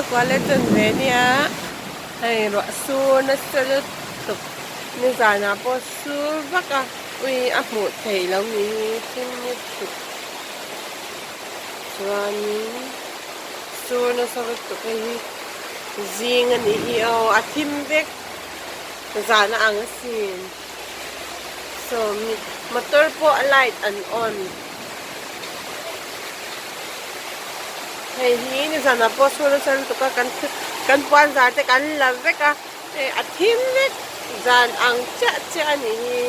dar kua leh chanve ania hei ruah sur nasa lutuk nizanah pawh sur vak a ui a hmuh theih loh ni thim lutuk chuanin sur nasa lutuk hei hi zing a nih hi aw a thim vek zan a ang asin saw motor pawh a light an on. Hei hi nizanah pawh chhun a sen tuk a kan kan puan zar te kan la vek a hei a thim vek zan ang chiah chiah a nih hi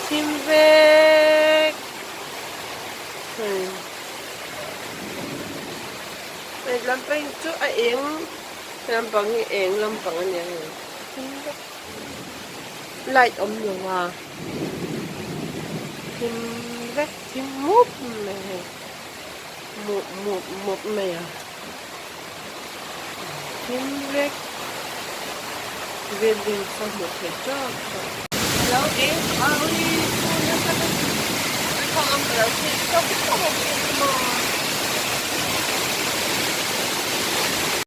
thim vek hei hei lampang chu a eng lampang hi eng lampang a nia hei thim vek. Light awm lo a thim vek thim mup mai hei mup mup mup mai a thim vek building saw hmuh theih tawk tawk. Alo eng tawh a ui chu nasa lutuk thawng ang ka lo thih tawk tawk a nih chu maw.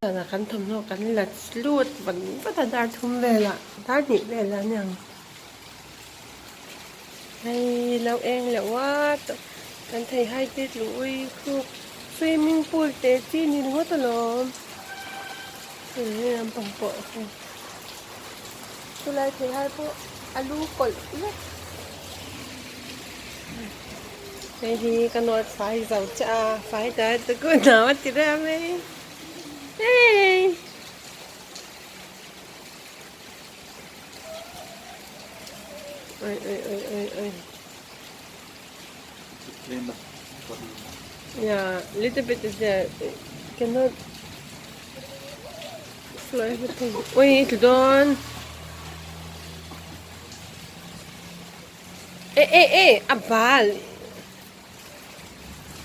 Zanah kan thawmhnaw kan la lut vat vat a dar thum velah dar hnih velah a niang hei lo eng leh uat a kan thei hai te tlu ui khu swimming pool te chi ni ringawt alawm hei lampang pawh hei chulai thei hai pawh a lu kawlh vek hei hi ka nawt fai zo chiah a fai ta te ku nau a ti rem mai. Hey! Oi, oi, oi, oi, oi. Clean the body. Yeah, little bit is there. Cannot flow everything. Oi, ito doon. Eh, eh, eh! Abal!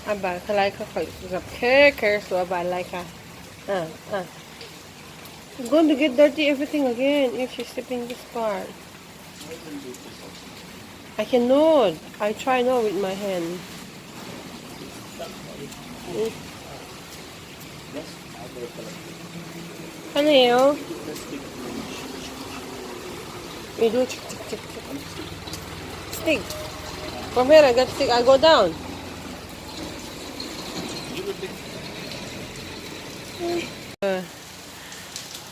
A bal kha lai kha khawih zap kher kher suh a bal lai kha ah ah It's going to get dirty everything again if she's sleeping this part. I cannot. I try now with my hand. Ano yun? We do chick chick chick chick. Stick. From here I got stick. I go down.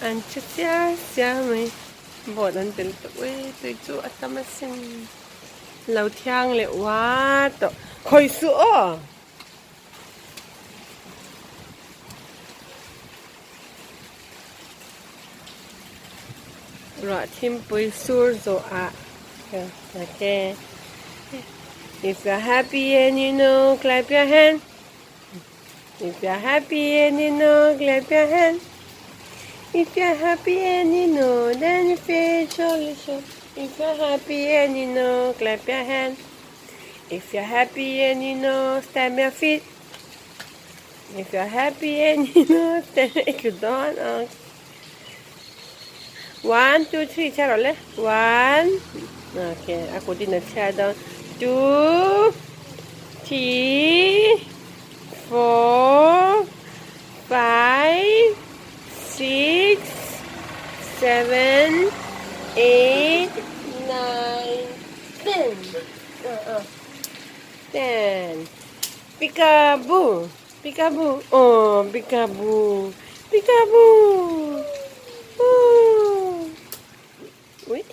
An che chiar chiar mai. Boat an tel tawh ui tui chu a tam asin. Lo thiang leh uar tawh. Khawi suh aw. Ruah thimpui sur zawh ah okay if you are happy and you know clap your hand if you are happy and you know clap your hand if you are happy and you know then you feel surely sure if you are happy and you know clap your hand If you're happy and you know, stamp your feet. If you're happy and you know, stamp if you don't. One, two, three, chhiar rawh le. One, okay, a kut in a chhiar dawn. Two, three, four, five, six, seven, eight, nine, ten. Ten. Peekaboo. Peekaboo. Oh, peekaboo. Peekaboo. Oh. Ui.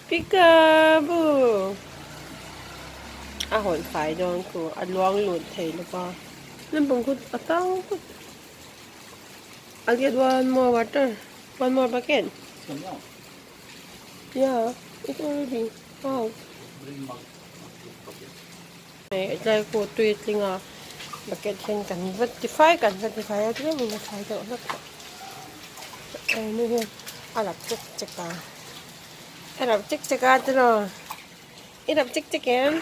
Peekaboo. A hawn fai dawn khu a luang lut thei lo va. Lampang khu a tang phawt. I'll get one more water. One more bucket. Yeah, it's already out. Tlai khu tui tling a bucket hian kan va ti fai kan va ti fai a tlem in a fai deuh hlek tawh henu hian a rap chek chek a a rap chek chek a tiraw i rap chek chek em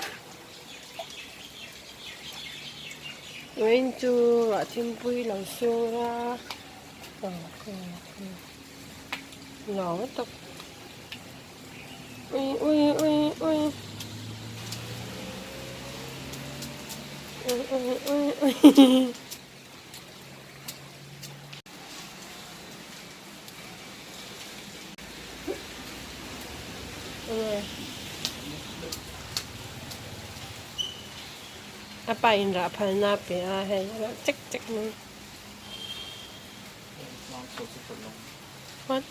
vawiin chu ruah thingpui lo sur a. Nuam tak ui ui ui ui. Ui ui ui. A pa in rah phalna a pe a hei a rah chek chek mai. What?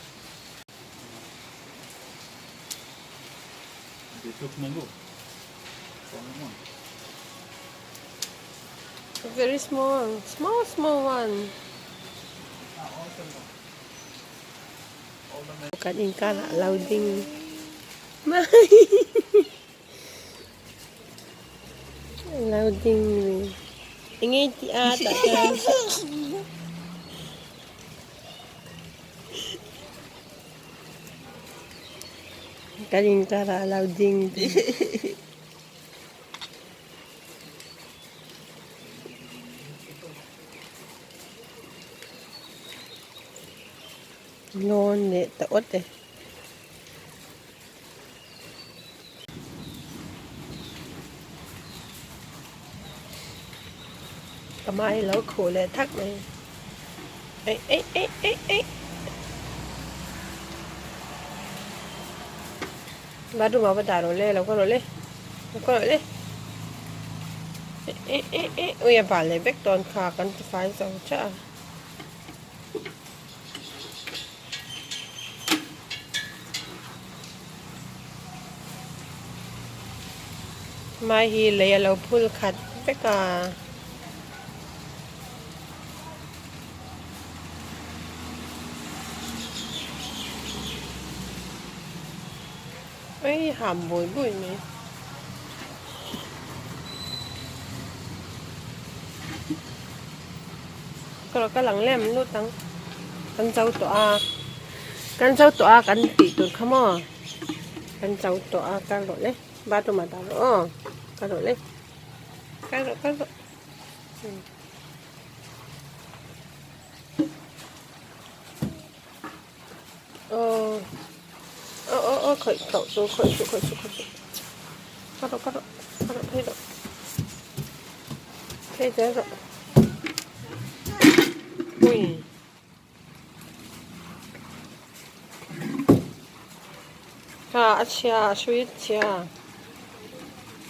Very small, small, small one. Kan inkarah lo ding mai. Lo ding ni. Enge tih a tah chuan. Kan inkarah lo ding ti. Lawn leh ta awt e. Ka hmai lo khuh leh thak mai. Eih eih eih eih eih. Bathroom ah va dah rawh le lo ka rawh le lo ka rawh le eih eih eih ui a bal leh vek dawn kha kan ti fai zo chiah a. Mai hi lei a lo phul khat vek a. Ei ham bui bui mai. Ka lo kal ang lem lut ang. Kan cho tawh a. Kan cho tawh a kan tih tur kha maw. Kan cho tawh a kal rawh le. Bathroom ah dah rawh aw. Kal rawh le. Kal rawh kal rawh. Aw aw aw aw khawih tawh chu khawih suh khawih suh khawih suh ka rawh ka rawh ka rawh phei rawh phei zel rawh ui kha a chhia a hrui a chhia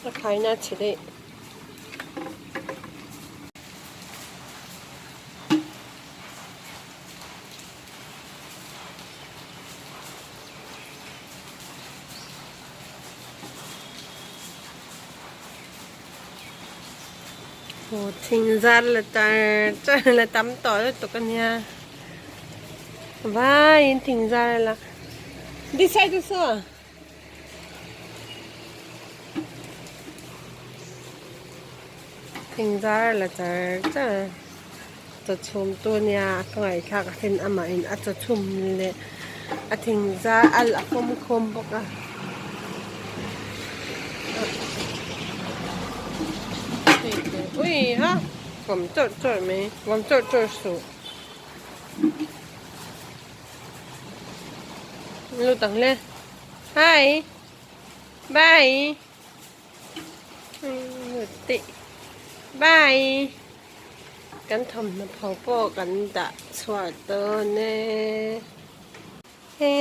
a khaina a chhe daih. Aw thing zar la tar char la tam tawh lutuk a nia vaiin thing zar a la this side also thing zar la char char chaw chhum tu nia ka ngaihthlak a then amah in a chaw chhum leh a thing zar a la fawm khawm bawk a ui ha vawm chawrh chawrh mai vawm chawrh chawrh suh lut ang le hi bye bye. Kan thawmhnaw pho pawh kan dah chhuah dawn e. He.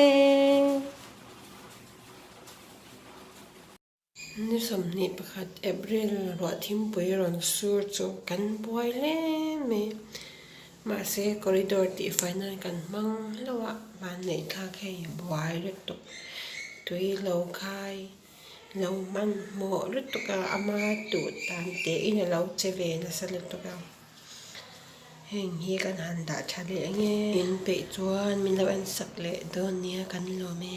Ni 21 April ruah thimpui rawn sur chu kan buai hle mai. Mahse corridor tih fai nan kan hmang hlauh a, vanneih thlak hei buai lutuk tui lo khai. Lo hmanhmawh lutuk a, ama duh dan teh in a lo che ve nasa lutuk a. Heng hi kan han dah tha leh ang e. In peih chuan min lo en sak leh dawn nia kan lawm e.